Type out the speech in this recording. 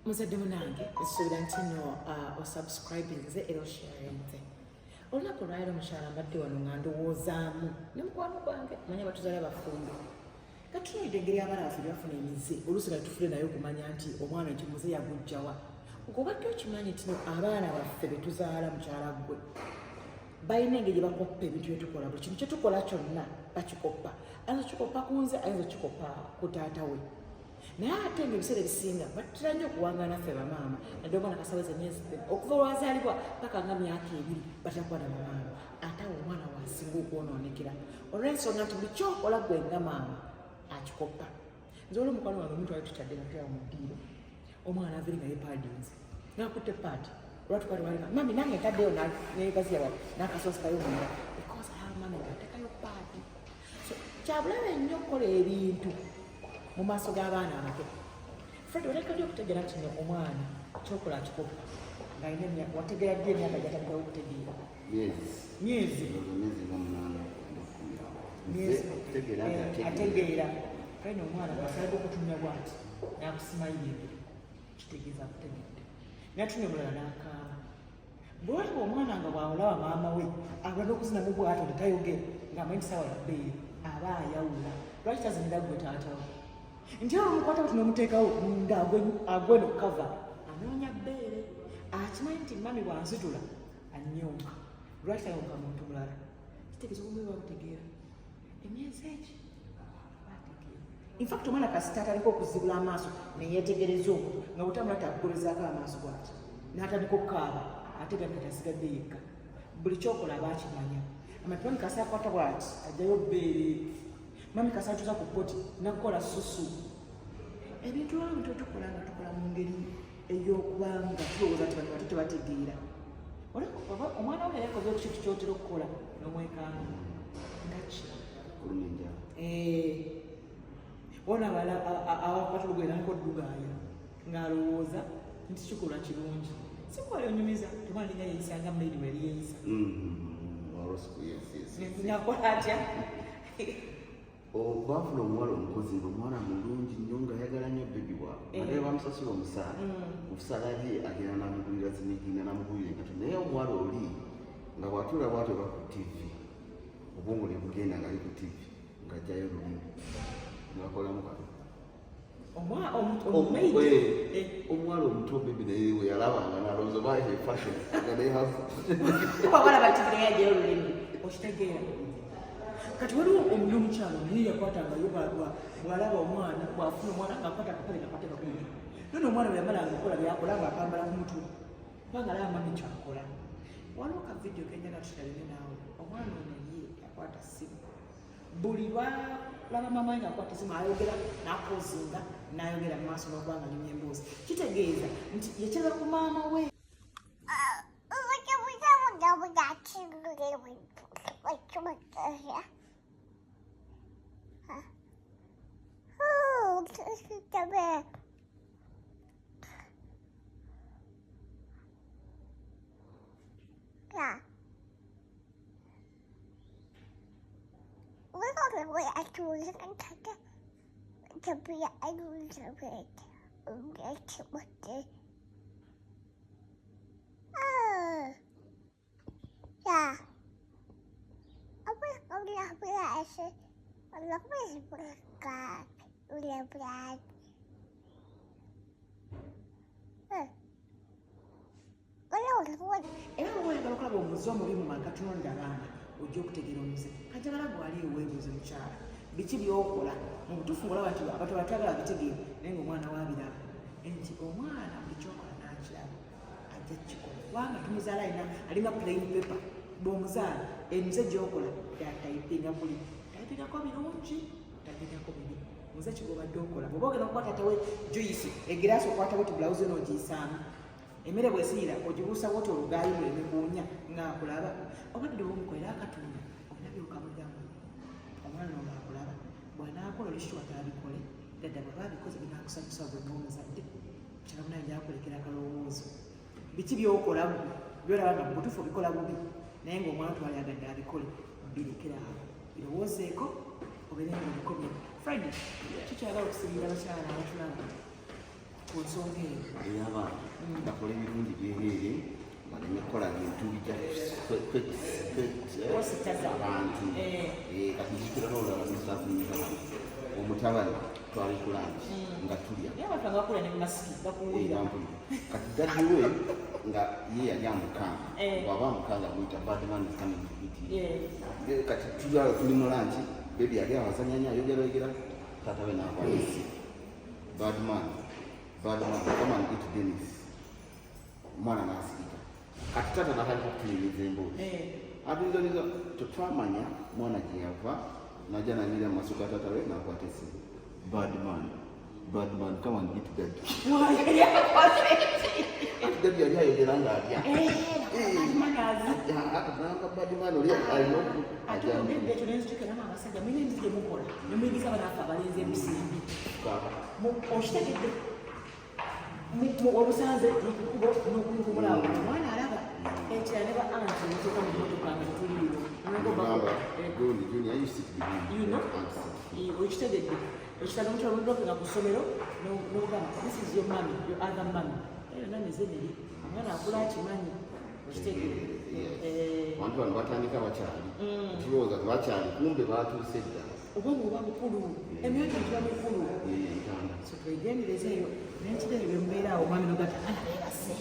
Muzadde munange, nsuubira nti no osubscribinze era osharinze. Olunaku olwaliro mukyala mbadde wano nga ndowoozaamu ne mukwano gwange, manya batuzaala bafumbo, katunuulidde engeri abaana baffe gyebafuna emize, oluusi nga tufule naye okumanya nti omwana nti muze yagujjawa. Ng'obadde okimanyi nti no abaana baffe betuzaala, mukyala ggwe, balina engeri gye bakoppa ebintu byetukola. Buli kintu kyetukola kyonna bakikoppa. Ayinza okukikoppa ku nze, ayinza okukikoppa ku taata we, naye ate nga ebiseera ebisinga batera nnyo okuwangaana naffe bamaama, naddala omwana kasaweza emyezi okuva lwazaalibwa paka nga myaka 2 batera kuba na bamaama. Ate awo omwana wasinga okwonoonekera, olw'ensonga nti buli kyokola gwe nga maama akikoppa. Nze olwo omukwano wange omuntu wali tutadde nga tulaba mu ddiiro, omwana aviri nga yepaadinze nakutte pad olwatukwali walika, "Mummy, nange ntaddeyo," negaziya nakasosikayo munda because alaba mummy ngaatekayo pad. So kyabulabe nnyo okukola ebintu mu maaso g'abaana abato. Fred, oleka ddi okutegeera nti no omwana kyokola akikoppa? Ng'alina emyaka, wategeera ddi emyaka gyatandikawo okutegeera? Myezi. Myezi? Ndowooza myezi nga 8 okugenda 10 awo. Myezi. Nze okutegeera nti ategeera. Ategeera. Kale omwana bw'asalidde okutumya bw'ati n'akusimayiringira, kitegeeza akutegedde. Natumya omulala n'akaaba. Bwolaba omwana nga bw'alaba maama we agula n'okuzinamu bw'atyo tetayogera, ng'amanyi nti saawa yabbeere, aba ayawula. Lwaki tazinira ggwe taata we? Nti era omukwata buti n'omuteekawo nga agwe no kava anoonya bbeere, akimanyi nti mummy bw'ansitula annyonka. Lwaki tayonka muntu mulala? Kitegeeza obumwe babutegeera emyezi egi, bategeera. Infact omwana kasita atandika okuzibula amaaso neyetegereza omuntu nga butambula, takugobezaako amaaso bwati n'atandika okukaaba, ate gati kati asigadde yekka. Buli kyokola aba akimanya. Amati mummy kasa akwata bwati ajjayo bbeere, mummy kasa atuuza ku potty nakukola susu. Ebintu olwo bintu tukola nga tukola mu ngeri ey'okubanga tulowooza nti bano bato tebategeera. Omwana we yakoze ku kintu kyotera okukola n'omwekanga nga ki? Kuluma enjala. Wona abakwata olugoye naliko oddugaaya ng'alowooza nti kikolwa kirungi. Sikwali onyumiza omwana linga yeeyisa nga maid we yali yeeyisa. Yes. Nakola atya? Oh, baafuna omuwala omukozi, nga omuwala mulungi nnyo, ng'ayagala nnyo baby waabwe, ate bamusasula omusaala. Omusaala ye agenda n'amugulira zinigina, n'amugulira engato, naye omuwala oli nga bw'atuula bw'atyo oba ku TV, obwongo ne bugenda ng'ali ku TV, ng'ajjayo olulimi ng'akolamu kano. Omumaid? Omuwala omuto baby naye we yalabanga n'alowooza oba ye fashion nga naye Oba TV naye ajjayo olulimi, okitegeera? Kati waliwo omukyalo naye yakwatangayo bw'alaba omwana, bw'afuna omwana ng'akwata akapale kakwateka ku mutwe. Nono omwana bwe yamalanga okukola byakola ng'akambala ku mutwe, kubanga alaba mummy kyakola. Waliwo ka video kenjaga tutaleme naawe. Omwana ono ye yakwata simu, buli lwalaba mama we ng'akwata esimu ayogera n'apozinga n'ayogera mu maaso n'okuba nga anyumya emboozi, kitegeeza nti yakiraba ku maama we. Era bwe oyagala okulaba omuze omubi mu maka, tunonda abaana, ojja okutegeera omuze. Kajagala gwali eweebuuze, mukyala, biki byokola mu butuufu ngaolaba nti abantu abatwagala bitegeere, naye ngaomwana wabiraba nti omwana buli kyokola n'akiraba ajja kukikola, kubanga tumuzaala alina alinga plain paper. Bw'omuzaala, emize gyokola yatayipinga kuli tayipingako birungi, tayipingako bibi. Muze kigobadde okola bw'oba ogenda okukwata tawe juice egiraasi, okwata bwoti bulawuzi n'ogiyisaamu, emmere bwesiira ogibuusa bwoti olugaayi luleme kuwunya ng'akulaba. Obadde omukolera akatunda olina byokamuliramu omwana ono ng'akulaba. Bw'anaakola olikitwa taabikole ddadda, bw'aba abikoze binaakusanyusa gwe ng'omuzadde. Kyala munaye, njakulekera akalowoozo. Biki byokola gwe byolaba nga mubutuufu obikola bubi, naye ng'omwana twalyagadde abikole? Birekera awo, birowoozeeko, obeere nga obikomye. Fred, kikyagala okusiibira abakyala abatulaba. Ku nsonga eyo. Ey'abaana, bakola ebirungi byereere, baleme kukola bintu bijja Kwesittaza. abantu. Kati nzijukira n'olulala nsazinza omutabani, twali ku lunch nga tulya. Naye abantu nga bakula ne masiki bakuwulira. Bampulira. Kati daddy we nga ye yali amukanga, bw'aba amukanga amuyita, "Bad man is coming to eat you." Kati tulya, tuli mu lunch, baby yali awazanyanya, ayogera yogera, taata we n'akwata essimu, "Bad man, bad man, come and eat Dennis." Omwana n'asirika. Kati taata n'atandika okutunyumiza emboozi. Atunyumiza, tetwamanya mwana gye yava, najja nanyira mu maaso ga taata we n'akwata essimu, "Bad man, bad man, come and eat daddy." Ati daddy yali ayogera ng'alya. Nanga bad man oli alina Ate ogedde ekyo nenzijukiramu, abasajja mulina emizi gye mukola ne muyigiza abaana abalenzi ebisimbi. Okitegedde? Obusanze nokukubo nokumulawo omwana alaba ekira ne ba anti mutuuka mu motoka nga tetuliiwo. Gundi junior, you sit behind. You know? Aunt sit. Okitegedde? Ekitalo omukyalo mudropinga ku ssomero n'ogamba, "This is your mommy, your other mommy." Eyo namize neri omwana akula akimanyi. Okitegedde? Yes. Abantu bano batandika bakyali, tulowooza tebakyali, kumbe batuuse dda. Obwongo buba bukulu, emyoyo gyo giba mikulu. Yeyo entanda. So twegendereza eyo nenkira ebyo mbeera awo, omwami nogata abaana beebase.